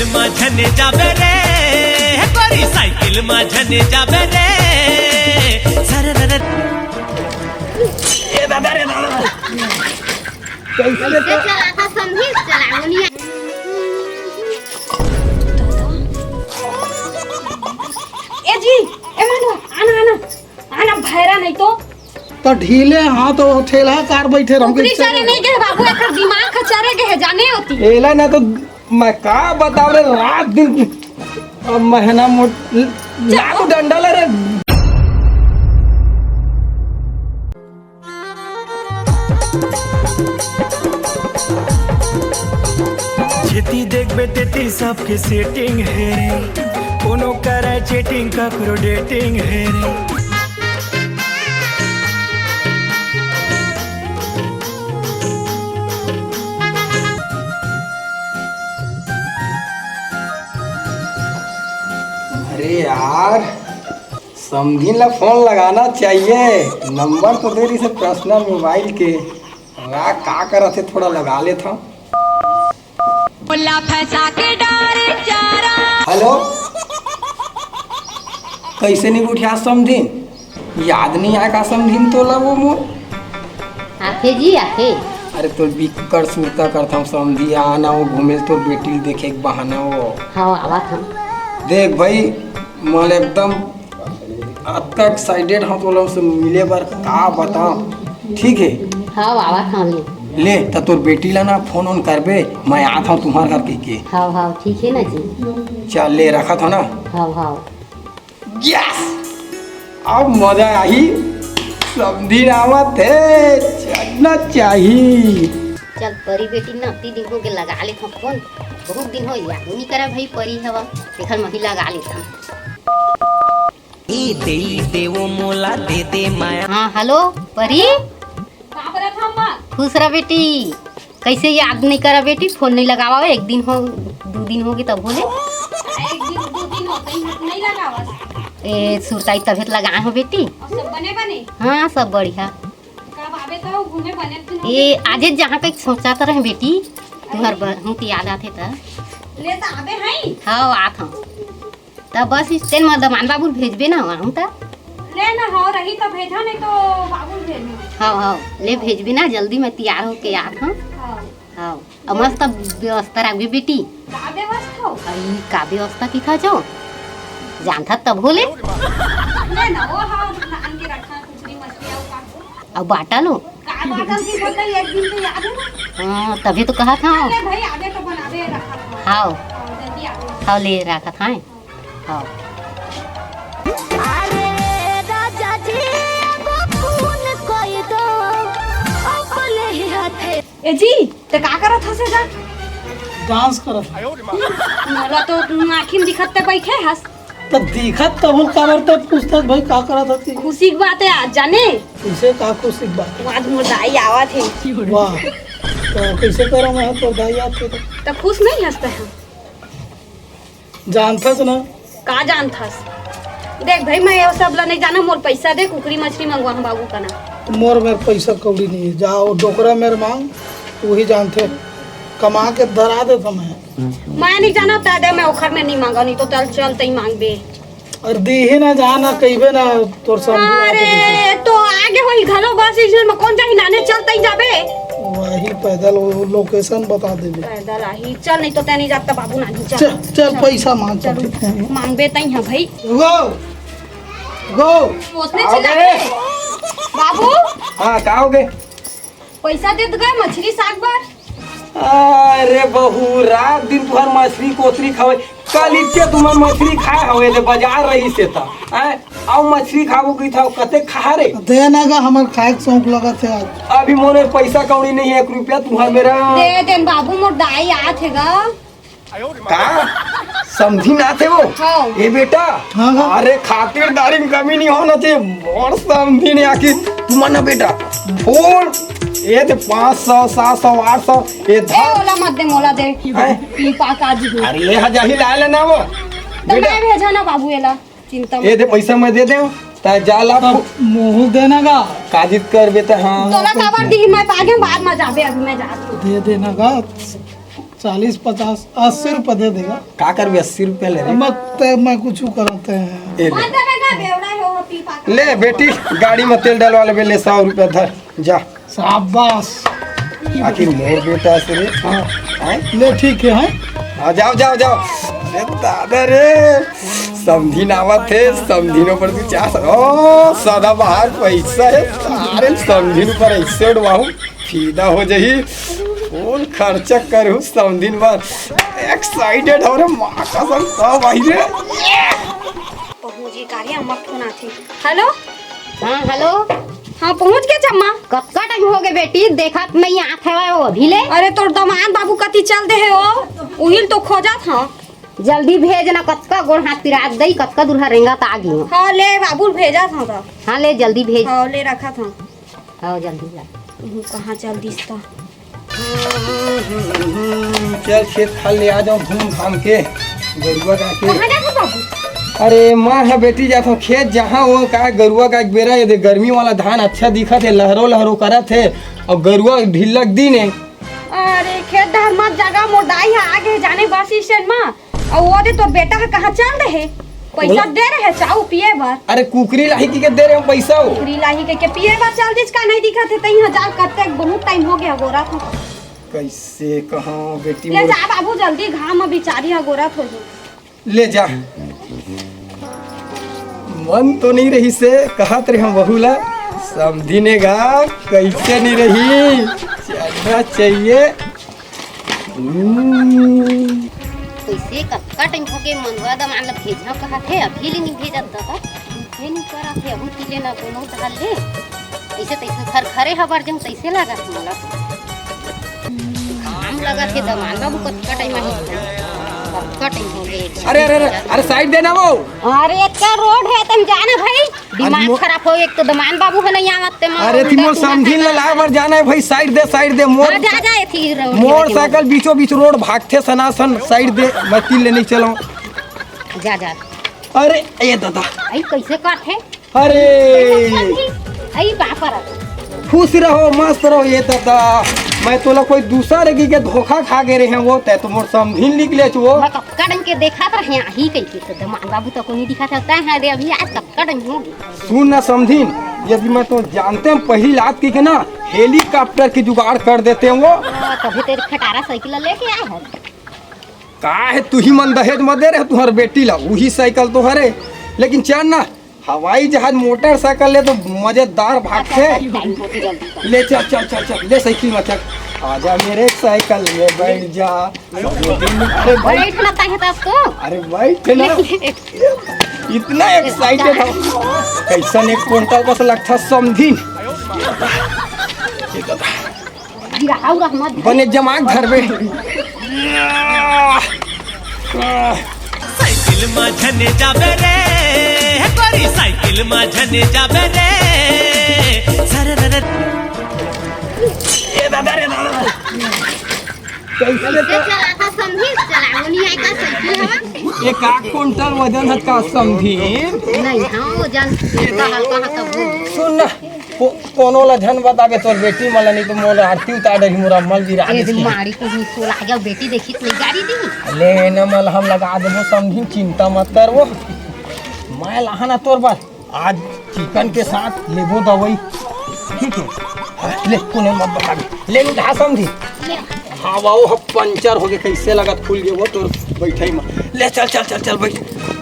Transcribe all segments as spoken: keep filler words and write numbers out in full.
मा झने जाबे रे, गोरी साइकिल मा झने जाबे रे। सर रे रे। ए दादा रे दादा। कैसे कैसे तो चलाता समझी, चलावो नहीं। ए जी, ए मानो, आना, आना, आना, भैरा नहीं तो। तो ढीले हाथ वो ठेला कार बैठे रहूं कुकरी कि चरे नहीं गए बाबू, एकर दिमाग खचरे गए, जाने होती। एला ना तो मैं का बताओ रे, रात दिन अब महीना मोट लागू डंडा ले रे। जेती देखबे तेती सबके सेटिंग हे रे, कोनो करा चेटिंग ककरो डेटिंग हे रे। अरे यार, समधिन ला फोन लगाना चाहिए, नंबर तो दे रही से पर्सनल मोबाइल के। रा का करत हे, थोड़ा लगा लेत हंव। बोला फंसा के डारे चारा। हेलो, कैसे नहीं उठिया समधिन? याद नहीं आय का समधिन तोला वो मोर? आथे जी, आथे। अरे तो बिक्कट सुरता करत हंव समधी, आना वो घूमे तो बेटी ल देखे के बहाना वो। हाँ, आवत हंव। देख भाई, मोला एकदम अतका एक्साइटेड हंव तोला से मिले बर, का बतांव। ठीक हे? हाँ, आवत हंव ले। ले, त तोर बेटी ला ना फोन ओन करबे, मैं आत हंव तुम्हार घर कहिके। हाँ, हाँ, ठीक हे ना जी। चल ले, रखत हंव ना। हाँ, हाँ। यस! अब मजा आही, समधिन आवत हे, चलना चाही। चल परी बेटी ना, अति दिन होगे लगा लेथंव फोन, बहुत दिन हो याद नहीं करा भाई परी हवा, एखर मही लगा लेथंव। ए देई देवो मोला दे दे माया। हाँ, हेलो परी। का करत हव माँ? खुश रह बेटी। कैसे याद नहीं करा बेटी, फोन नहीं लगावा, एक दिन हो, दू दिन होगे तभो ले। एक दिन दू दिन होगे, नहीं लगावा। ए सुरताई तबीयत लगाए हो बेटी। अउ सब बने बने? हाँ, सब बढ़िया। कब आबे तो घूमे बने दिन होगे? ए आजे जहाँ कहीं सोचत रहे बेटी, तुहर बर-, हूँ के याद आथे त। ले त आबे हई? हाँ, आत हंव। त बस स्टैंड म दमान बाबू ल भेजबे ना, आहूं त। ले ना, हव रही त भेजा, नहीं तो बाबू ल भेजहूं। हव, हव, ले भेजबे ना, जल्दी मैं तियार होके आत हंव। हव। हव, अउ मस्त व्यवस्था राखबे बेटी। का व्यवस्था हो? अई, का व्यवस्था किथा जो? जानथा तभो ले। ले ना, वो हव, नान के रखा, कुकरी मछली अउ का। अउ बाटा लो। का बाटा की बोलता है, एक दिन तो याद है ना? हाँ, तभी तो कहा था। ले भाई, आबे तो बनाबे रखा था। हव। हव, जल्दी आबे। हव, ले रखा था। हाँ। अरे राजा जी, एगो खून कोई दो, अपने ही हाथे। ए जी, ते का करत हस एजा? डांस करत हस। मोला तो आँखी में दिखत ते बैठे हस। त दिखत तभो काबर ते पूछत हस भाई का करत हस? खुशी की बात है आज जाने। इसे का खुशी की बात? आज मोर दाई आवत हे। वाह, त कैसे करा मैं तोर दाई आथे त? त खुश नहीं हस ते? जानथस ना? का जानथस? देख भाई, मैं ये सब ला नहीं जाना, मोर पैसा दे, कुकरी मछली मंगवा हम बाबू कना। मोर मेर पैसा कौड़ी नहीं है, जा वो डोकरा मेर मांग, वही जानथे, कमा के धरा देथंव मैं। मैं नहीं जाना, तैं दे, मैं ओखर मेर नहीं मांगा, नहीं तो चल, चल, तई मांगबे। अरे दीही ना, जा ना, कहिबे ना, तोर समधी आके अरे, तो आगे होई घलो बस स्टैंड में, कौन जाही नाने, चल तई जाबे। वही पैदल वो लोकेशन बता देबे। पैदल आही, चल, नहीं तो तैं नहीं जाता बाबू नानी, चल। चल, चल, पैसा मांग, चल, चल। मांगबे तई हां भाई। गो, गो। ओसने आओगे? चिल्लाथे। बाबू। हाँ, का होगे? पैसा दे दगा मछली साग बर। अरे बहू, रात दिन तुहर मछली कोतरी खावे। कल इच्चे तुमन मछली खाए हवे, ले बाजार रहिसे त। हैं? अउ मछली खाबो कहिथव, कते खा रे? दे ना गा, हमर खाए के शौक लगत हे आज। अभी मोर पैसा कौड़ी नहीं है, एक रुपया तुहर मेर। दे देन बाबू, मोर दाई आथे गा। का? समधिन आथे वो? हाँ। ए बेटा, हाँ, हाँ। अरे खातिरदारी में कमी नहीं होना चाहिए। मोर समधिन आके तुमन ना बेटा, फोन, ए दे पाँच सौ, सात सौ, आठ सौ, ए ए, धर। ओला मत दे, मोला दे। हैं? ई पा काजू दे। अरे, ए हा जाही लाए लेना वो। तो बेटा। मैं भेजा ना बाबू एला, चिंता ए मत दे, कर। पैसा मैं दे दे, ता जा ला। तब मुँह देना का? काजित कर बेटा, हाँ। तोला काबर दी, मैं पागे बाद में जाबे, अभी मैं जात हूँ। दे देना का? चालीस, पचास, अस्सी रुपया दे देगा। का करबे, अस्सी रुपया ले रे। मत ते, मैं कुछ कराते हैं। ए ले। मत देबे का, बेवड़ा हो, हो पी पा के। ले बेटी, गाड़ी में तेल डलवा लेबे, ले सौ रुपया धर, जा। शाबाश। आखिर मोर बेटा से रे। हाँ। हैं? ले ठीक है, हैं? हाँ, जाओ, जाओ, जाओ। अरे दादा रे, समधिन आवत हे, समधिन ऊपर दू चार सौ, ओ, सदाबहार पैसा हे, सारे समधिन ऊपर ऐसे उड़वाहूँ। फिदा हो जही। कौन खर्चा करहूँ समधिन बर? Excited हो रे, माँ कसम, सब भाई रे। पहुँच गे, कार्या अम्मा फोन आथे। हेलो। हाँ, हेलो। हाँ, पहुँच गेस अम्मा। कतका टाइम हो गे बेटी, देखत नइ आत हवय वो अभी ले। अरे, तोर दमांद बाबू कति चल दे हे वो, उहिल तो खोजत हँव। जल्दी भेज ना, कतका गोड़ हाथ पिरात दई, कतका दूर ह रेंगत आ गे हँव। हाँ, ले बाबू, भेजत हँव त। हाँ, ले जल्दी भेज। हाँ, ले रखत हँव। हाँ, जल्दी जा। उहू कहाँ चल दिस त? चल खेत खार ले आ जाओ घूम घाम के, गरुआ गाय के। कहाँ जात हस बाबू? अरे मैं ह बेटी जात हँव खेत, जहाँ वो का गरुआ गाय के बेरा ये दे, गर्मी वाला धान अच्छा दिखत हे, लहरो लहरो करत हे, अउ गरुआ ढिल्लक दिन हे। अरे खेत डहर मत जागा, मोर दाई ह आ गे जाने बस स्टैंड म। अउ वो दे तोर बेटा ह कहाँ चल दे हे? पैसा ओला दे रहे चाऊ पिए बर। अरे कुकरी लाही कहिके दे रहे हँव पैसा वो। कुकरी लाही कहिके पिए बर चल दिस का, नइ दिखत हे तहीं ह जा, कतेक बहुत टाइम हो गे अगोरत हँव। कइसे कहाँ बेटी ले मोर। जा बाबू जल्दी, घाम म बिचारी ह अगोरत होही। ले जा। मन तो नइ रहिसे, कहत रहे हँव बहू ला, समधिन ए गा, कइसे नइ रही, चलना चाहिए। हम्म। कइसे कतका टाइम हो गे, मनवा दमांद ल भेजहूँ कहत हे, अभी ले नइ भेजत ददा, कुछे नइ करत हे, अभी ले ना कोनो डहर ले, अइसे तइसे खरखरे हबर जहूँ तइसे लागत हे मोला तो। घाम लगत हे दमांद बाबू, कतका टाइम आही, कतका टाइम हो गे। अरे, अरे, अरे, अरे, side दे ना वो। अरे, एतका रोड हे, तेम जाना भाई, दिमाग खराब हो, एक तो दमांद बाबू ह नइ आवत ते, अरे, मोर समधिन ला लाए बर जाना हे भाई, side दे, side दे, मोर हाँ, जा, जा, एती रोड मोर साइकिल बीचों बीच रोड भागथे सनासन, side दे, मैं तीर ले नइ चलँव। जा, जा। अरे, ए ददा। अई, कइसे करथे? अरे। अई, बाप रे। खुश रहो, मस्त रहो, ए ददा। मैं तोला कोई दूसर कहिके धोखा खा गे रहे हँव वो, तैं तो मोर समधिन निकलेस वो। मैं कतका डहर के देखत रहे हँव, आही कहिके तो दमांद बाबू तो कोनो दिखत हे, तैं ह दे अभी आज कतका डहर हो गे। सुन ना समधिन, ये भी मैं तो जानते हँव, पहली लात कहिके ना helicopter के जुगाड़ कर देते हँव वो। हाँ, तभी तेरी खटारा साइकिल लेके आए हँव। का हे, तुही मन दहेज म दे रहे तुँहर बेटी ला, उही साइकिल तो हरे। लेकिन चल ना, हवाई जहाज, मोटरसाइकिल ले तो मजेदार भागथे। ले चल, चल, चल, चल, ले साइकिल म चल। आजा मेरे साइकिल में बैठ जा। अरे भाई। बैठ ना ताहे तब तो। अरे बैठ ना। इतना excited हँव। कइसन एक कुंटल कस लगथे समधिन। ये दादा। गिराहू रह मत। बने जमाक धरबे। साइकिल म झने जाबे रे, गोरी साइकिल म झने जाबे रे। सर रे रे। ए दादा रे दादा। कइसे कइसे का चलाथा समधिन? चलावो नइ आय का साइकिल हवा? एक आध कुंटल वजन हे का समधिन? नहीं, हाँ, वजन हल्का हल्का हे तब। सुन ना, को-, कोनो ला झन बताबे तोर बेटी मन ला, नहीं तो मोर आरती उतार डरही, मोर अम्मा ल बिरा ए, देही। मारी को ही सोला गया, बेटी देखी तो नहीं गाड़ी दी। ले ना, मलहम लगा देबो समधिन, चिंता मत कर वो। मैं लाहा ना तोर बर, आज चिकन के साथ लेबो दवाई, ठीक है? हाँ, ले, कोनो मत बताबे, ले उठा समधिन। हाँ, वो ह पंचर हो गए, कइसे लगत खुल गए वो तोर बैठई में। ले चल, चल, चल, चल, बैठ,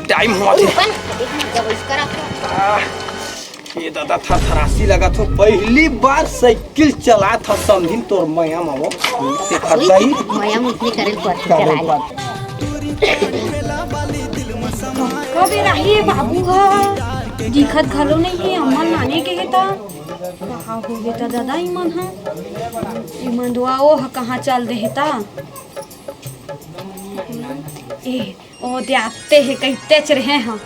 टाइम हुआ थे। रुका ना, देख ना, दवाई करा तो। आह। ए दादा, थरथरासी लगत हो, पहली बार साइकिल चलात हव समधिन तोर मया म वो। ते खरदाई मया म उठे करे पर करे चलाए। पर। कबे राही बाबू ह दिखत घलो नहीं हे, अम्मा नाने के हे त कहा हो गे त दादा इमन ह, इमन दुआ ओ ह कहाँ चल दे हे त। ए ओ दे आते हे, कहितेच रहे हव।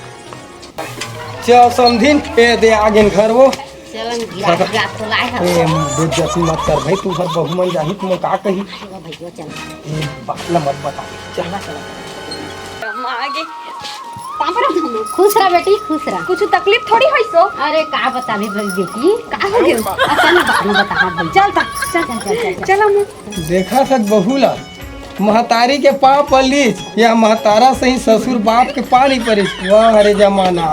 चल समधिन, ए दे आगेन घर वो। चलन गिरा, गिरा तो लाए हव। ए, बेइज्जती मत कर भाई, तू हर बहू मन जाही, तुमन का कही? चलो भैया, चल। ए, बात ला मत बता। चल। चला, चला। हम आगे। पाँव परत। खुश रह बेटी, खुश रह। कुछ तकलीफ थोड़ी होइस ओ। अरे का बताबे भाई बेटी, का हो गयो? अचानक बात में बता, हाँ भाई। चल ता, चल, चल, चल, चल, चल। चल हम। देखा सक बहू ला, महतारी के पाँव पलिस, या महतारा सही ससुर बाप के पानी परिस। वाह रे जमाना।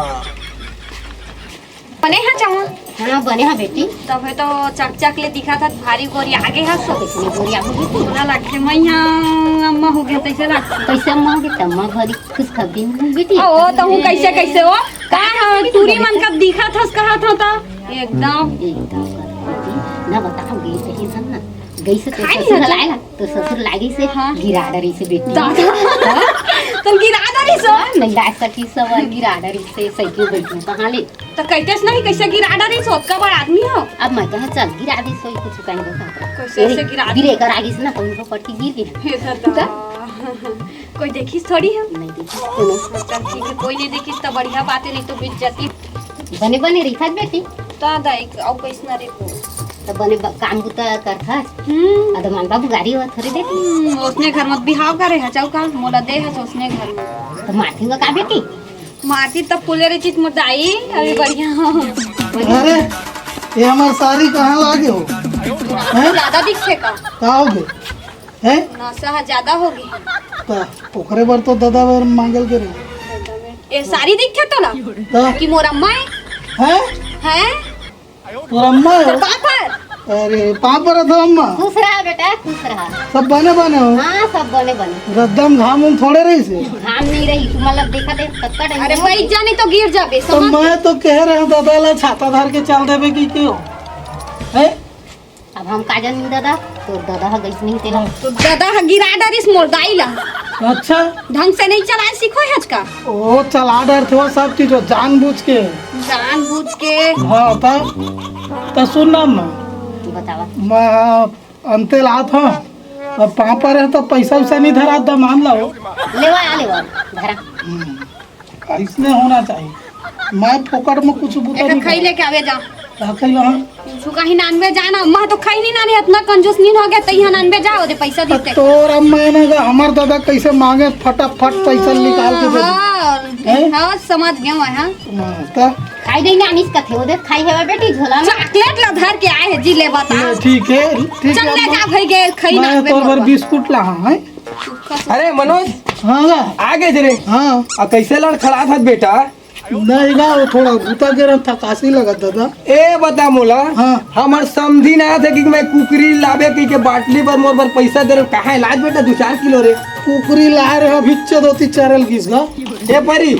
बने हा चावल? हाँ, बने हा बेटी। तभे तो चकचक ले दिखत हस, भारी गोरिया गे हस। कैसे गोरिया हो गई तू? तोला लगथे मैं हा अम्मा हो गया, तैसे लगथे। कैसे अम्मा हो गई? तम्मा भरी खुशखबरी में बेटी। ओ, तहूँ कैसे, कैसे हो? का हो, टूरी मन का दिखत हस, कहत हो तो? एकदम। एकदम। ना बताओ, गई सही सन ना। गई से तो खाई ससुर ना लाए ला, तो ससुर लागे से हाँ। गिरा डरी से बेटी। दादा। हाँ? तुम गिरा डरी सो? हाँ, नहीं लाए सकी सब गिरा डरी से साइकिल बैठू कहाँ ले? तो कहते से नहीं, कैसे गिरा डरी सो? ओतका बड़ आदमी हो। अब मैं कहा चल गिरा दी सो कुछ कहीं बता। कैसे तेरे ऐसे गिरा दी? गिरे कर आगे से ना कहीं को पड़ के गिर गई। हे दादा। तो? कोई देखिस थोड़ी हो? नहीं देखिस कोनो। चल ठीक है, कोई नहीं देखिस तो बढ़िया बात है, नहीं तो बेइज्जती। बने बने रहिथस बेटी। त दाई, अउ कइसना रे तू? त बने ब-, काम बुता करथस। हम्म। अदमान बाबू गाड़ी होत थोड़ी बेटी। हम्म, ओसने घर मत बिहाव करे हचौ का? मोला दे हच ओसने घर में। त मारती हुआ का बेटी? मारती तब फूले रही चीज मोर दाई, अभी बढ़िया हो। अरे, ये हमार साड़ी कहाँ लागे हो? हैं? ज्यादा दिखे का? का हो गए? हैं? नशा ह ज्यादा हो गई। त ओकरे बर तो दादा बर मांगल के रहे। ए सारी दिखे तोला? त कि मोर अम्मा है? हैं? हैं? तोर अम्मा है? तो पापा? अरे, पाँव परत हो अम्मा। खुश रहा बेटा, खुश रहा। सब बने बने हो? हाँ, सब बने बने। रद्दम घाम उम थोड़े रही से? घाम नहीं रही, तू मतलब देखा दे, कतका टाइम अरे हो। बैठ जा, नहीं तो गिर जाबे, तो समझ? मैं तो कह रहे हूँ दादा ला छाता धर के चल देबे कि क्यों? हैं? अब हम का जानी दादा, तोर दादा ह गइस नहीं तेला। तो दादा ह गिरा डरिस मोर दाई ला। अच्छा। ढंग से नहीं चलाए सीखो है का? ओ, चला डरथे वो सब चीज, वो जानबूझ के। जानबूझ के। हाँ, त, त सुन ना अम्मा। बतावा। मैं अंते लात हूँ। अब पापा रहे तो पैसा वैसा नहीं धरा, दमान लाओ। लेवा, आ लेवा, धरा। हम्म। अइसने होना चाहिए। मैं फोकट में कुछ बुता एकर नहीं खाई करे। लेके आवे जा। का खाई ला, हाँ? झुका ही नानवे जा ना, अम्मा तो खाई नहीं नाने, इतना कंजूस नहीं हो गया, तैया नानवे जा, ओदे पैसा अब दीते। तोर अम्मा है ना, हमर दादा कैसे मांगे, फटाफट पैसा निकाल के दे दे। हाँ, हैं? हाँ, समझ गया मैं, हाँ। हाँ, त? खाई नहीं नानिस कथे, ओदे खाई है बेटी, झोला में। चॉकलेट ला धर के आए है जी, ले बता। ले, ठीक है, ठीक चल है, ले अम्मा। जा भाई, गे खाई मैं नानवे तोर बर मोर। बिस्कुट ला, हाँ, हैं? अरे मनोज, हाँ गा। आ गए रे। हाँ। आ कैसे लड़खड़ात हस बेटा? नहीं गा, वो थोड़ा बुता के रहा, थकासी लगत दादा। ए बता मोला, हाँ। हमर समधी ना थे कि मैं कुकरी लाबे कहि के बाटली पर मोर बर पैसा दे रहे, कहाँ है लाज बेटा दो चार किलो रे। कुकरी ला रहे हो, भिच्चे धोती चरल किस गा। ए परी,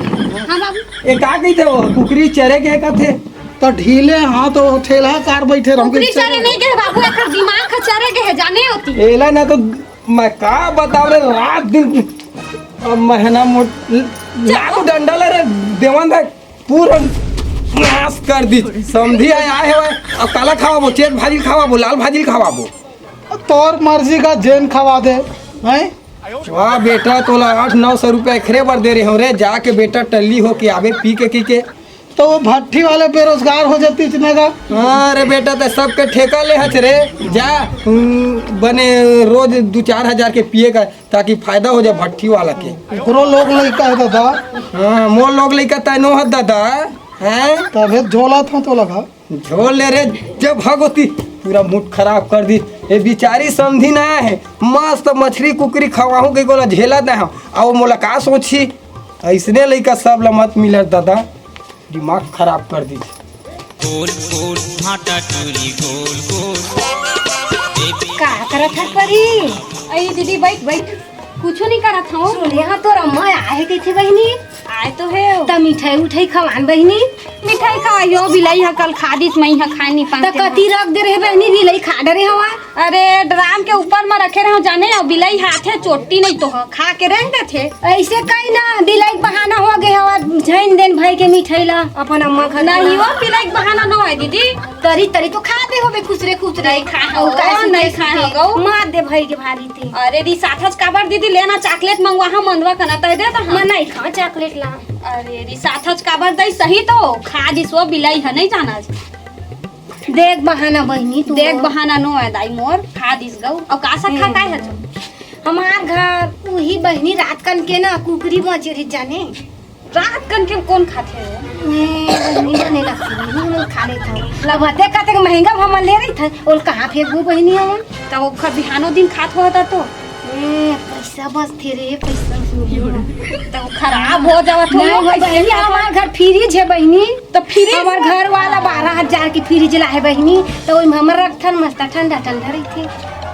हाँ बाबू। ए का कहिथे वो, कुकरी चरे के कथे? तो ढीले हाँ तो ठेला कार बैठे रहो, कुकरी चरे चरे नहीं गए बाबू, एकर दिमाग ह चरे गए है, जाने होती। एला ना तो मैं का बताव रे, रात दिन अब महीना मोट लागू डंडा ले रे देवन दा पूरा नाश कर दी। समधी आए, आए हवय, अब काला खवाबो, चेत भाजी खवाबो, लाल भाजी खवाबो। तोर मर्जी का जेन खवा दे, हैं? वाह बेटा, तोला आठ नौ सौ रुपया एखरे बर दे रहे हो रे, जाके बेटा टल्ली हो के आबे पी के, की के। तो वो भट्ठी वाले बेरोजगार हो जाती इतने का। हाँ रे बेटा, तो सबके ठेका ले हच रे, जा, हम्म, बने रोज दो चार हजार के पिए का, ताकि फायदा हो जाए भट्ठी वाला के। ओकरो लोग लइका है दादा। हाँ, मोर लोग लइका तैनो है दादा, हैं? तबे झोला था तो लगा। झोल ले रे, जब भगवती पूरा मूड खराब कर दी। ये बिचारी समधी ना है, मस्त मछली कुकरी खवाहूँ के गोला झेलत ना हो, आओ मोला का सोची, ऐसने लइका सब ला मत मिलत दादा। दिमाग खराब कर दी। गोल गोल भाटा टूरी गोल गोल। का करत हस परी? अई दीदी, बैठ, बैठ। कुछो नहीं करत हूँ। सुने हाँ, तोर अम्मा आए कइसे बहिनी? आए तो हे। त मिठाई उठाई खवान बहिनी। मिठाई खवाई हो, बिलाई ह कल खा दिस, मैं ह खाए नहीं पाते। त कति रख दे रहे बहिनी, बिलाई खा डरे हवा। अरे, ड्राम के ऊपर म रखे रहे हो जाने, अउ बिलाई हाथे चोटी नहीं तो ह, खा के रेंग देथे। ऐसे कहीं ना, बिलाई के बहाना हो गए हवा, झैन देन भाई के मिठाई ला, अपन अम्मा घर नहीं, वो बिलाई के बहाना न होय दीदी। तरी तरी तो खाते होबे, खुसरे खुसरे। नहीं खाए हो, अउ का नहीं खाए हो गऊ। मार दे भाई के भारी ते। अरे, रिसाथच काबर दीदी, लेना चॉकलेट मंगवा, हम मंदवा कना तय दे तो हम। मैं नहीं खाओ चॉकलेट ला। अरे, रिसाथच काबर दई, सही तो खा दिस वो बिलाई ह, नहीं जाना। देख बहाना बहिनी तू। देख बहाना नो है दाई मोर, खा दिस गऊ। अउ का सा खा हम्म। काय है जो? हमार घर उही बहिनी रात कन के ना कुकरी बचे रही जाने। रात कन के कौन खाथे हो? ए, बहिनी बने लगती बहिनी, हम खा लेत हन। लगवा देख कहते कि महंगा भाव में ले रही था, और कहाँ फेंकबू बहिनी हम? तब ओखर बिहानो दिन खात होता तो? ए, पैसा बचथे रे, पैसा। त खराब हो जावत हो। नहीं हो बहिनी, हमार घर फ्रिज हे बहिनी। त फ्रिज हमार घर वाला बारह हजार के फ्रिज लाहे बहिनी, त ओइमे हमर रखथन, मस्त ठंडा ठंडा रहिथे,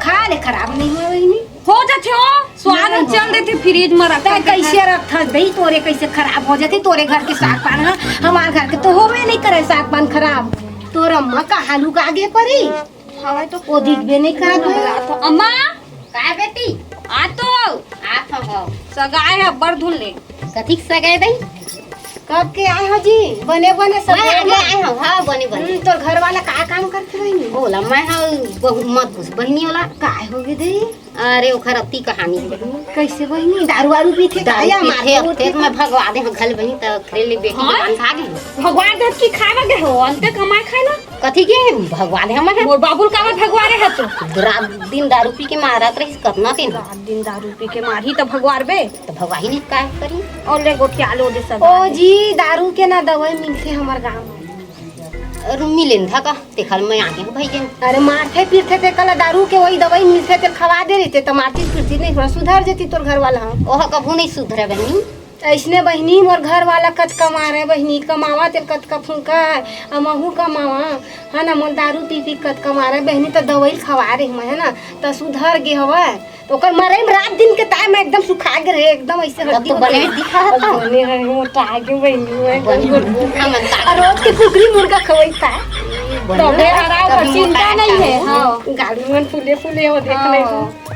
खा ले, खराब नहीं हो बहिनी। हो जाथे हो, स्वाद नहीं चल देथे फ्रिज में रख। तै कैसे रखथस बही, तोरे कैसे खराब हो जाथे? तोरे घर के साग पान ह, हमार घर के तो होबे नहीं करे साग पान खराब। तोर अम्मा कहाँ लुका गे परी? हवय तो ओ दिखबे नहीं करत हे। तो अम्मा, काय बेटी? आ तो। आत हव। सगाय हे अब्बड़ धुन ले। कथी के सगाय बही? कब के आए हो जी? बने बने सब मैं आगे आए हव, हाँ, बने बने। हम्म, तोर घर वाला का काम करथे बहिनी? बोला, मैं हव, बहू मत पूछ, बहिनी वाला। काय हो गे दे? अरे, ओखर अति कहानी हे। कैसे बहिनी? दारू वारू पीथे का? दारू या पीथे, मारथे अते उरथे मैं का? भगवा दे हव, घल बहिनी, त खरे ले बेटी के हाँ? बांध खा गई। भगवा दे की खाए गे हो, अंते कमाए खाए ना। कथी के भगवा दे हमर? मोर बाबू ल काबर भगवा रहे ह तो? रात दिन दारू पी के मारत रहिस, कतना दिन। रात दिन दारू पी के मारही त भगवार बे। त भगवाही नहीं, काय करी? और ले गोठिया लो दे सब। ओ जी, दारू के ना दवाई मिलथे हमर गाँव में। अरे मिले न था का? तेखर मैं आगे हूँ भाई जन। अरे मारथे पीरथे ते कला दारू के वही दवाई मिलथे, ते खवा दे रहिते त मारती पीरती नहीं, थोड़ा सुधर जेती तोर घर वाला ह। ओह कभू नहीं सुधरे बहिनी। अइसने बहिनी, मोर घर वाला कतका मारे बहिनी, कमावा तेल कतका फूंका है, आ महू कमावा, है ना, मोर दारू पी पी कतका मारे बहिनी, त दवाई खवा रहे मैं, है ना, त सुधर गे हवय। त ओकर मरई में रात दिन के ताय मैं एकदम सुखा गे रहे, एकदम ऐसे तब हड्डी तो बने होती। दिखा अब था। बने है, मोटा गे बहिनी, मैं बने एकदम गुड़-, हमन का आ, रोज के कुकरी मुर्गा खवई था। बने तबे हरा कभी ओकर चिंता मोटा नहीं है, था। हाँ। गाड़ी मन फूले फूले हो, देख ले हाँ। तू।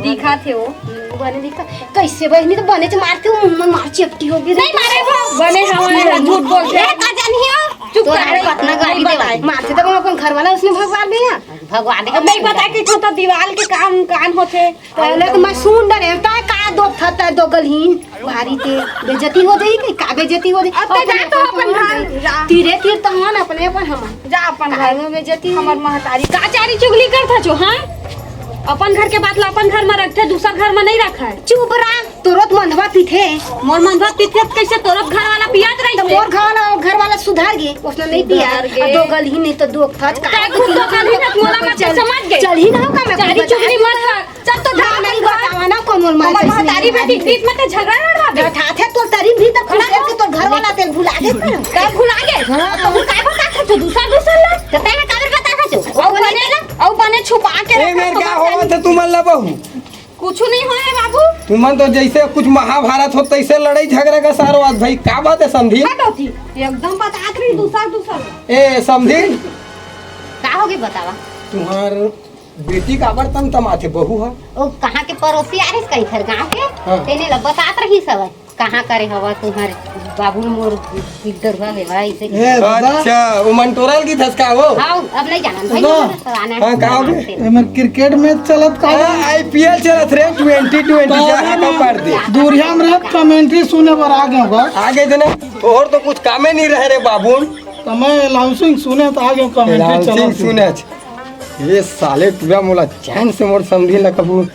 दिखा थे वो। हम्म, बने दिखा। कैसे बहिनी तो बने च मारते हो, मुंह में मार चेपटी हो गई। नहीं मारे वो। बने हमारे झूठ बोलते हैं। का जानी हो? चुप तोरा कर। कतना गाली नहीं देवाई। बताए। मारते तो अपन घर वाला उसने भगवान भी है। भगवान अब नहीं बता के तो दीवाल के काम कान होते। पहले तो मैं सुन डरे, ता का दो थता दो गलहीन। भारी ते बेइज्जती हो जाई, कि का बेइज्जती हो जाई? अब तो जा तो अपन घर, जा। तीरे तीर तो हन, अपने अपन हम। जा अपन घर। में बेइज्जती हमर महतारी का चारी चुगली करथा जो, हाँ? अपन घर के बात ला अपन घर में रखथे, दूसर घर में नहीं रखा है। चुप रहा, तोरो तो मंधवा पीथे। मोर मंधवा पीथे त कैसे तोरो घर वाला पियात रही तो थे? मोर घर वाला, घर वाला सुधर गे, उसने नहीं पिया। सुधर गे। अब दो गलहीन नहीं तो दो थच का। का खुद दो गलहीन है, मोला मत चल, समझ गए। चल ही ना होगा मैं चारी खुद चुगली बता मत कर। चल तो ना, नहीं बतावा ना, कौन मोर मार हमर कैसे महतारी नहीं बेटी बतावा। बीच में तो झगड़ा लड़वा दे। ठाठा तो तरी भी तो खुश है कि तोर घर वाला तेल भुला दे। का भुला गे? हाँ। तो वो काय बता था तू दूसरा दूसरा ला? तो तैं काबर बता था तू? और बने, और बने छुपा के ए, रखा मेर तो का बता होवत है तुमन ला बहू? कुछ नहीं होए बाबू। तुमन तो जैसे कुछ महाभारत हो तैसे लड़ाई झगड़ा का सारो आज भाई, का बात है समधी? हट होती, एकदम बता रही दूसरा दूसरा ला। ए समधी, का होगे बतावा? तुम्हार बेटी काबर तमतमाथे बहू ह? ओ, कहाँ के पड़ोसी आ रहिस कहीं घर गाँव के, हाँ। तेने ल बतात रहिस हवय, कहाँ करे हवा तुम्हर बाबू मोर बिगड़र हुआ है भाई से। ए, दादा। अच्छा, वो मंटोरल की धसका वो? हाँ, अब नहीं जाना भाई, सुनो। नहीं जाना, तो आना हाँ, है। कहाँ हो गए? एमे क्रिकेट मैच चलत का बा? हाँ, आईपीएल चलत रे, ट्वेंटी ट्वेंटी तो का हाका पार दे। दूरिया में रह कमेंट्री सुने बर आ गए बा। आगे देना, और तो कुछ कामे नहीं रहे रे बाबू। तो मैं अनाउंसिंग सुने तो आ गए कमेंट्री अनाउंसिंग चलत। सुने। ये साले टूरा मोला चैन से मोर समधी ला कभू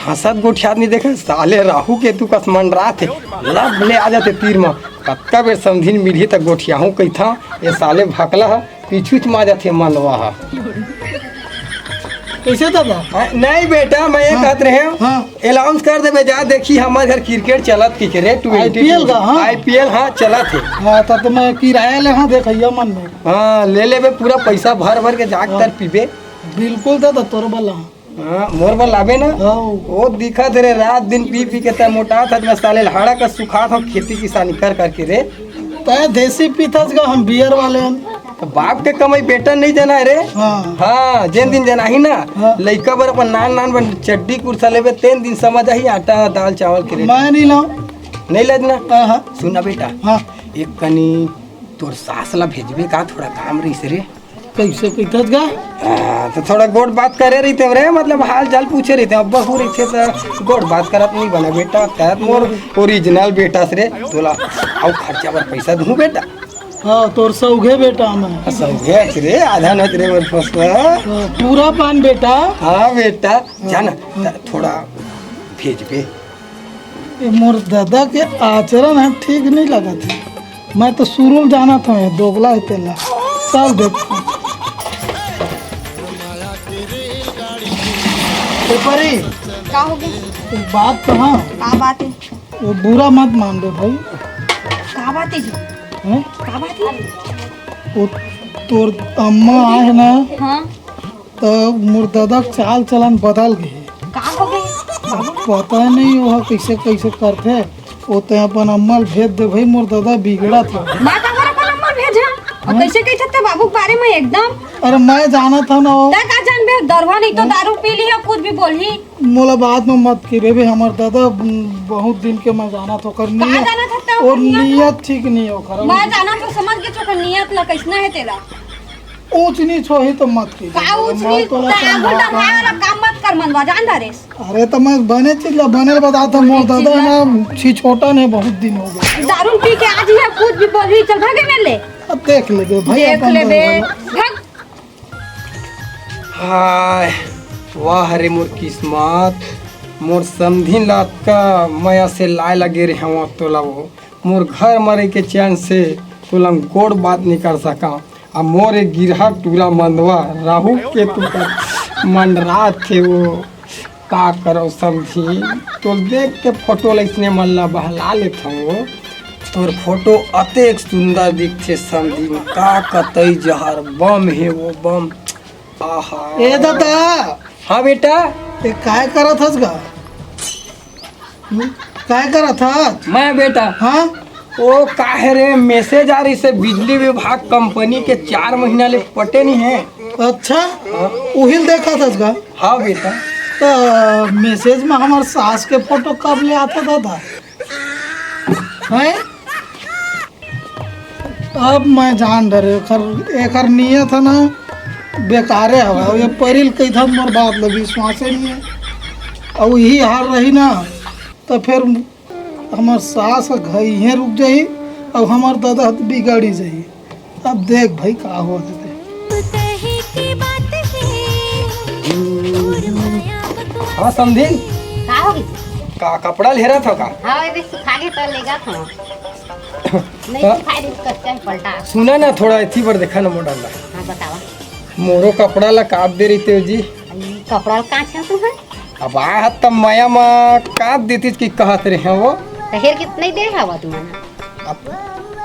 हंसत गोठियात नहीं देखे। साले राहु केतु कस मंडरात हे, लब ले आ जाथे तीर म। कतका बेर समधी मिलही त गोठियाहूं कहिथा, ये साले भकला ह पीछू च मा जाथे मनवा ह। कैसे दादा? हाँ, नहीं बेटा, मैं ये हाँ। कहत रहे हूँ, हाँ। अनाउंस कर देबे जा, देखी हमारे घर क्रिकेट चलत की के रे, ट्वेंटी आईपीएल का, हाँ। आईपीएल हाँ चलत है। हाँ, तो, तो मैं किराया ले हाँ देखैया मन में। हाँ, ले लेबे पूरा पैसा भर भर के जाग हाँ। तर पीबे। बिल्कुल दादा, तोर बला। हाँ, मोर बर लाबे ना। हाँ। वो दिखत रे, रात दिन पी पी के तै मोटा था, मैं साले हाड़ा का सुखा था खेती किसानी कर करके रे। तै देसी पीथस गा, हम बियर वाले हन। तो बाप के कमाई बेटा नहीं देना है रे। हाँ। हाँ, जेन दिन देना ही ना, हाँ। लइका बर अपन नान नान बन चड्डी कुर्ता लेबे, तेन दिन समझ आही आटा दाल चावल के रेट। मैं नहीं लाऊं। नहीं लेना। हाँ, हाँ। सुन ना बेटा, हाँ। एक कनी तोर सास ला भेजबे का, थोड़ा काम रहिस रे। कैसे कहिथस गा? हाँ, तो थोड़ा गोठ बात करे रहिते रे, मतलब हाल चाल पूछे रहिते। अब बहू रहिते तो गोठ बात करत नहीं बना बेटा, कहत मोर ओरिजिनल बेटा से रे, तोला अउ खर्चा बर पैसा दूं बेटा। हाँ, तोर सौघे बेटा मैं। सौघे रे, आधा नच रे मोर फसवा। हाँ, पूरा पान बेटा। हाँ बेटा, जाना, त-, थोड़ा भेजबे। ए मोर दादा के आचरण ह ठीक नहीं लगत हे। मैं तो सुरुल जानत हूँ, दोगला है तेला। चल देख। ए परी, का हो गया? एक बात कहा। का बात है? वो बुरा मत मान दे भाई। का बात है जी? हैं? का बात है? वो तोर अम्मा आए ना, हाँ। तो मोर दादा के चाल चलन बदल गए। का हो गए? अब पता नहीं वो कैसे कैसे करते। वो तो अपन अम्मा ल भेज दे भाई, मोर दादा बिगड़त हे। मैं काबर अपन अम्मा ल भेजा? और हाँ? कैसे कहते ते बाबू के बारे में एकदम? अरे मैं जानत हंव ना वो। तै का जानबे, दरुहा नहीं तो दारू पी ली है, कुछ भी बोलही। मोला बात में मत गिरे बे, हमर दादा, उम, बहुत दिन के मैं जानत हंव, ओकर का नीयत, जानत हस तै ओकर ओकर नीयत ला? नीयत ठीक नहीं हे ओकर। मैं जानत हंव, समझ गे ओकर नीयत ला, कैसना हे तेला। ऊंच नीच होही तो मत गिरे। का ऊंच मैं नीच? तोला तै आगू समझात हंव। वाला काम मत कर मनवा, जान डारेस। अरे तो मैं बने चीज ला बने ल बतात हंव, मोर बने चीज दादा ला। ना छिछोटन हे, बहुत दिन हो गए। दारू पी के आ जही, कुछ भी बोलही, चल भागे मेर ले। अब देख लेबे भाई, देख अपन लेबे। घर वाला। भाग। हाय, वाह रे मोर किस्मत, मोर समधिन ला अतका मया से लाय लगे रेहेंव तोला वो, मोर घर म रहिके चैन से तोला गोठ बात नइ कर सकंव। अब मोर एक गिरहा टूरा मंदवा राहु केतु कस मंडरात हे वो, का करंव समधिन, तोला देख के फोटो ला अइसने मन ला बहला लेथंव वो। तोर फोटो अतेक सुंदर दिखथे समधिन, का कतई जहर बम हे वो बम। आहा। ए दादा। हाँ बेटा। ए काय करत हस गा? हम्म? काय करत हस? मैं बेटा। हाँ? ओ काहे रे, message आ रहिसे बिजली विभाग कंपनी के, चार महीना ले पटे नइ हे। अच्छा? हाँ। उही ल देखत हस गा? हाँ बेटा। त message में हमर सास के फोटो कब ले आथे दादा? हैं? अब मैं जान डरेंव, एकर, एकर नीयत हे ना, बेकारे हवय। अउ ए परी ल कहिथंव त मोर बात ल विश्वासे नइ हे। अउ इही हाल रही ना, त फेर हमर सास ह घ-, इहें रुक जाही, अउ हमर ददा ह त बिगड़ ही जाही। अब देख भाई का होवत हे ते। कहे के बात हे, और माया बकवास। हाँ, समधिन। का हो गे? का कपड़ा ल हेरत हव का? हाँ, अभी सुखा गे त लेगत हंव। नहीं हाँ। सुखाय रहिस, कच्चा ही पलटा। सुना ना, थोड़ा एती बर देखा ना मोर डांडा। हाँ, बतावा। मोरो कपड़ा ला काट दे रहितेव जी। ई कपड़ा ला कांच है तू है? अब आय हस त मया मा कांच देतिस कि कहत रेहेंव वो। त हेर के नइ दे हवा तुमन। अब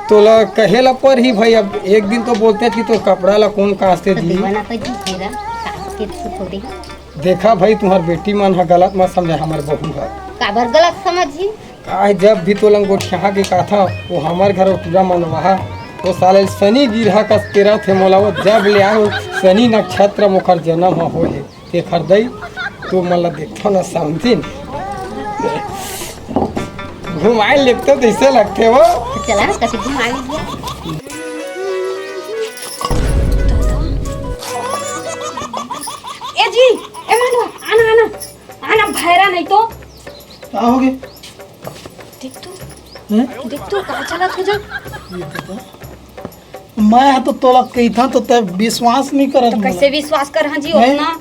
तोला कहे ला परही भाई, अब एक दिन तो बोलते कि तोर कपड़ा ला कोन कांचथे तो जी। दीवाना तो जी हेरा, कांच के सुख होते हैं। देखा भाई, तुंहर बेटी मन ह गलत मत समझय हमर बहू ह। काबर गलत समझही? काहे जब भी तोला गोठियाहा के कहाथंव, वो हमर घर वो टूरा मंदवाहा, वो साले शनि गिरहा कस केरत हे मोला, वो जब ले आए वो शनि नक्षत्र म ओखर जनम ह होए हे। तेखर दई, तो मन ला देखथव ना समधिन। घुमाय लेगथंव तइसे लगथे वो। चला ना, कति घुमाय लेगथंव। ए जी, ए मानवा, आना, आना, आना, भैरा नहीं तो। का हो गे? देख तो, हैं? देख तो, का चलत हो जा? ये बता। मैं ह तो तोला कहिथंव तो तैं विश्वास नइ करत तो मोला। कैसे विश्वास करहूं जी हैं? ओतना?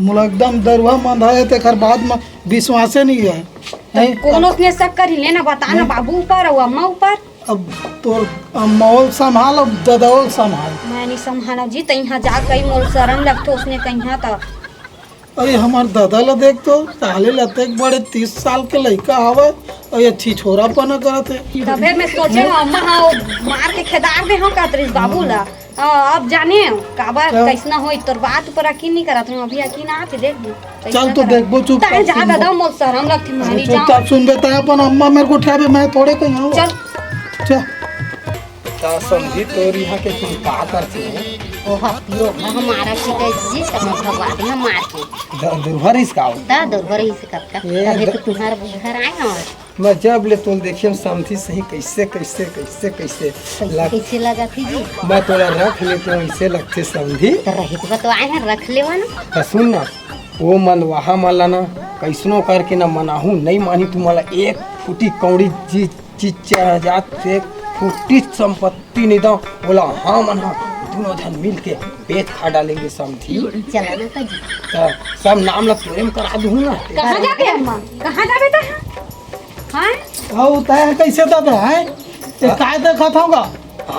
मोला एकदम दरुहा मंदहा हे, तेखर बाद म विश्वासे नइ हे। तो हैं? कोनो उसने शक करही, ले ना बता ना हैं? बाबू ऊपर अउ अम्मा ऊपर। अब तोर अम्मा ल संभाल, अब ददा ल संभाल। मैं नइ संभालंव जी, तैं इहां जा कहीं मोला शरम लगथे उसने कहिहां त। अरे हमर ददा ला देख तो, साले ला देख, बड़े तीस साल के लइका हवय, अउ ये छिछोरापना करत हे। तभे मैं सोचे हंव, अम्मा हा, वो मार के खेदार दे हंव कहत रहिस बाबू ला। हाँ, अब जाने हंव, काबर, क्या? कइसना होही, तोर बात ऊपर यकीन नइ करत रहेंव, अभी यकीन आथे, देख। चल तो देखबो, चुप तैं कर, जा सुन ददा, मोला शरम लगथे, मैं नइ जांव। चुपचाप सुन बे, तैं अपन अम्मा मेर गोठियाबे, मैं थोड़े कहीं हंव। चल। चल। त समधी तोर इहाँ के तू का करथे? ओह, पियो, ह मारा के गए जी, त मैं भगवा देंव मार के। द-, दुरभर इस का हो? त दुरभर इस का, का? ए, तभे द-, तो तुम्हार घर आए हंव। मैं जब ले तोल देखे हम समधी सही कैसे, कैसे, कैसे, कैसे कैसे, लग-, कैसे लगा थी जी? मैं तोला रख लेते हंव, ऐसे लगथे समधी। त रहित बा तो आए हंव, रख लेवा ना। त सुन ना, वो मंदवाहा मन ला ना, कैसनो करके ना मनाहूँ, नहीं मानी तुम्हारा एक फुटी कौड़ी जी चिच्चा जात से फुटिच संपत्ति नइ दंव, ओला हमन ह दुनों झन मिल के बेच खा डालेंगे समधी। चला ना का जी। त सब नाम ला तोरे म करा दूहूँ ना। कहाँ जाबे अम्मा? कहाँ जाबे त? हाँ? अउ तैं कैसे दबे हैं? ते हाँ। काय देखत हव गा?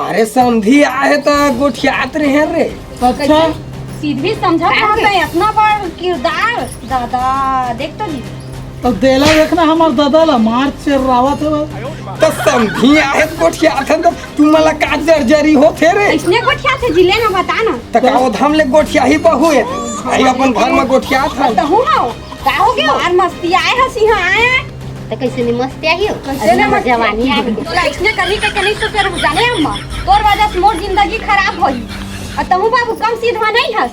अरे समधी आहे त गोठियात रहे रे। अच्छा। कैसे? सीधी समझा का पाता है, इतना बड़ किरदार। दादा, देख तो जी। अब देला देखना हमर ददा ला मार चेर्रावत हे। त समधी आहे गोठियाथन त तुमन ला का जरजरी होथे रे? अइसने गोठियाथे जी, ले ना बता ना। त का ओ धाम ले गोठियाही बहू हे? आई अपन घर म गोठियाथन। तहूँ हव? का हो गयो? मार मस्ती आए हस इहाँ आए। त कइसे नहीं मस्ती आही हो? कइसे नहीं मस्ती? जवानी आही। तोला अइसने करही कहिके नहीं सोचे रहूँ जाने अम्मा। तोर वजह से मोर जिंदगी खराब होही। अउ तहूँ बाबू कम सीधा नहीं हस।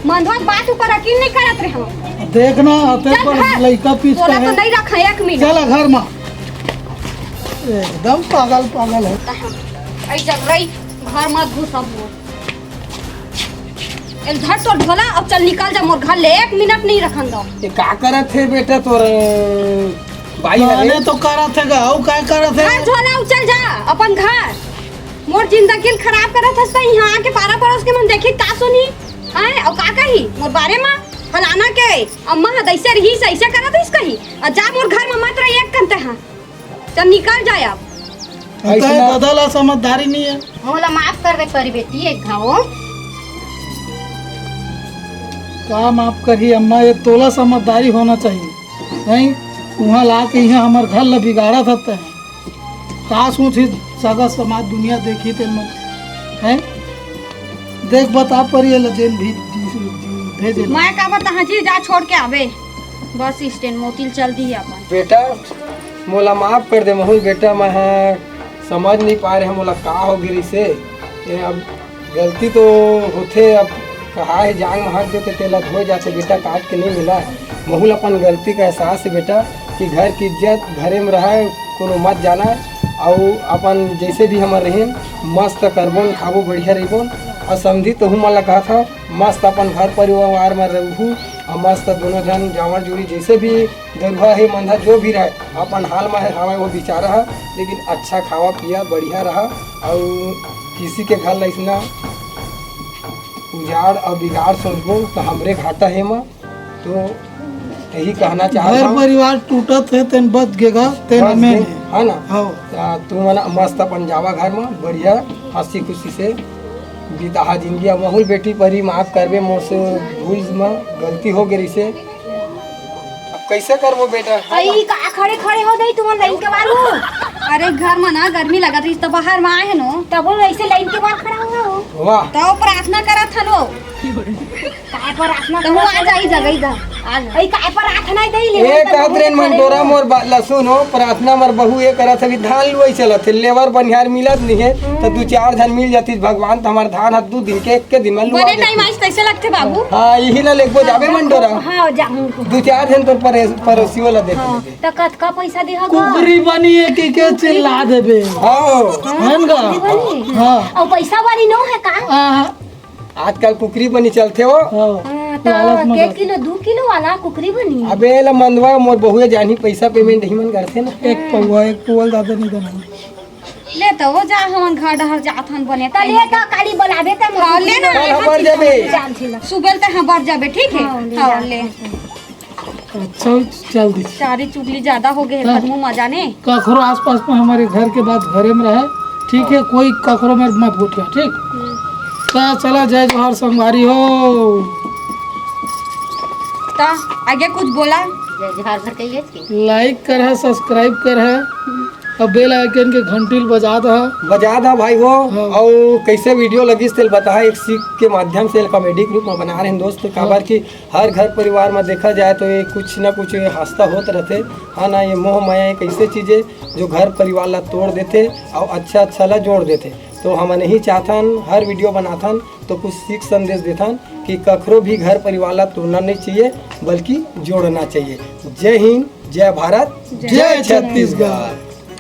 मंदवा के बात ऊपर यकीन नहीं करत रहे हम। देख ना, अते चल पर घर। लइका पीस तोला के तो है। नहीं रखा एक मिनट। चल घर मा। एकदम पागल पागल है। अई जब रही घर मत घुसब मोर। ए धर तोर झोला, अब चल निकल जा मोर घर ले, एक मिनट नहीं रखन दो। ये का करत हे बेटा तोर बाई हरे? माने तो करत हे गा, अउ का करत हे? धर झोला, अब चल जा अपन घर। मोर जिंदगी ल खराब करत हस त इहाँ आके पारा पड़ोस के मन देखी का सुनी? आए, अउ का कही मोर बारे मा? फलाना के अम्मा ह दइसे रहिस, अइसे करत हस कही। अउ जा मोर घर मा मत रह एक कन तेहा। चल निकल जा अब। अइसे अइसे ना। ददा ला समझदारी नहीं है। मोला माफ कर दे परी बेटी एक घाव। का माफ करही अम्मा, ये तोला समझदारी होना चाहिए। नहीं, उहाँ ला के इहाँ हमर घर ला बिगाड़त हस तैं। का सोचही सगा समाज दुनिया देखही तेन मन, हैं? देख बता परी एला जेन भी भेजे ला। मैं का बताहा जी, जा छोड़ के आबे। बस स्टैंड मोती ल चल दिही अपन। बेटा, मोला माफ कर दे महूँ बेटा, मैं ह समझ नहीं पाए रहे मोला का हो गिरिस हे। ये अब गलती तो होथे, अब कहा हे जांग म हाथ देथे तेला धोए जाथे बेटा, काट के नहीं मिला। महूँ ल अपन गलती का एहसास हे बेटा कि घर की इज्जत घरे में रहा, कोनो मत जाना। अउ अपन जैसे भी हमर रहिन मस्त करबोन, खाबो, बढ़िया रहिबोन। अउ समधी तहूँ मन ल कहत हव मस्त अपन घर परिवार में रहू, अउ मस्त दोनों झन जावड़ जोड़ी जैसे भी दरुहा हे मंधा जो भी रहे अपन हाल में हवय वो बिचारा ह, लेकिन अच्छा खावा पिया बढ़िया रहा। अउ किसी के घर ला अइसना उजाड़ अउ बिगाड़ सोचबो त हमरे घाटा हे मा। तो यही कहना चाहत घर हूँ। परिवार टूटत हे तेन बच गे गा, तेन बच हमें गे, नहीं। है ना? हाँ। त तुमन मस्त अपन जावा घर मा बढ़िया हंसी खुशी से बिताहा जिंदगी। अब महूँ ल बेटी परी माफ करबे मोर से भूल मा गलती हो गे रहिसे। अब कैसे करबो बेटा? अई का खड़े खड़े हो गई तुमन लाइन के बाहर हो? अरे घर मा ना गर्मी लगत रहिस त बाहर मा आए हे नो। तब वो ऐसे लाइन के बाहर खड़ा हुआ हो। वाह। तो प्रार्थना करत हन वो। काय प्रार्थना तो वो करत आ जाई हन? जगह इधर। आ जा। अई काय प्रार्थना दे ले। ए कहत रेन मंटोरा मोर बात ला सुनो, प्रार्थना मर बहू ये करत हवी धान लुआई चलत हे, लेबर बनिहार मिलत नहीं है, तो दो चार झन मिल जाती भगवान, तो हमार धान ह दू दिन के एक के दिन में लुआ बने टाइम देती। आज कैसे लगते बाबू? हाँ, यही ला लेगबो जाबे मंटोरा। हाँ, जाऊँ। दो चार झन तोर परे-, पड़ोसियों ला देख हाँ, लेबे। त कतका पैसा देहा गा? कुकरी बनी है कि के चिल्ला देबे। हाँ। है ना? कुकरी बनी? हाँ। अउ पैसा वाली नो है का? हाँ, हाँ। आजकल कुकरी बनी चलथे वो। हाँ, हाँ, त लालच मत के कर। किलो, दू किलो वाला कुकरी बनी? अबे ला मंदवा मोर बहुए जानही पैसा पेमेंट नहीं मन करथे ना। एक पौवा, एक पौवा ज्यादा नहीं देना। ले त वो जा हमन घर डहर जात हन बने त ले त काली बोलाबे त हाँ, ले ना। कल हमार जाबे। जान छिला। सुबह त हाँ बर जाबे, ठीक है? हाँ, ले हाँ, जा। ले। अच्छा, चल दी। चारी चुगली ज्यादा हो गए, हाँ। खत्म मजा ने। कखरो आसपास में हमारे घर के बाद घरे में रहे, ठीक है, कोई कखरो में मत गोठिया, ठीक? हम्म। तो चला, जय जोहार संगवारी हो। ता आगे कुछ बोला? जय जोहार भर कहिए। लाइक कर है, सब्सक्राइब कर है, और बेल आइकन के घंटी ल बजा दहा। बजा दहा भाई हो। हाँ। और कैसे वीडियो लगिस तेल बताहा, एक सीख के माध्यम से कॉमेडी के रूप में बना रहे हैं दोस्त, हाँ। काबर कि हर घर परिवार में देखा जाए तो ये कुछ ना कुछ हंसता होत रहते, हाँ ना? ये मोह माया एक ऐसे चीज है जो घर परिवार ला तोड़ देते और अच्छा अच्छा ला जोड़ देते। तो हम नहीं चाहथन, हर वीडियो बनाथन तो कुछ सीख संदेश देथन कि कखरो भी घर परिवार ला तोड़ना नहीं चाहिए, बल्कि जोड़ना चाहिए। जय हिंद, जय भारत, जय जय छत्तीसगढ़। छत्तीसगढ़।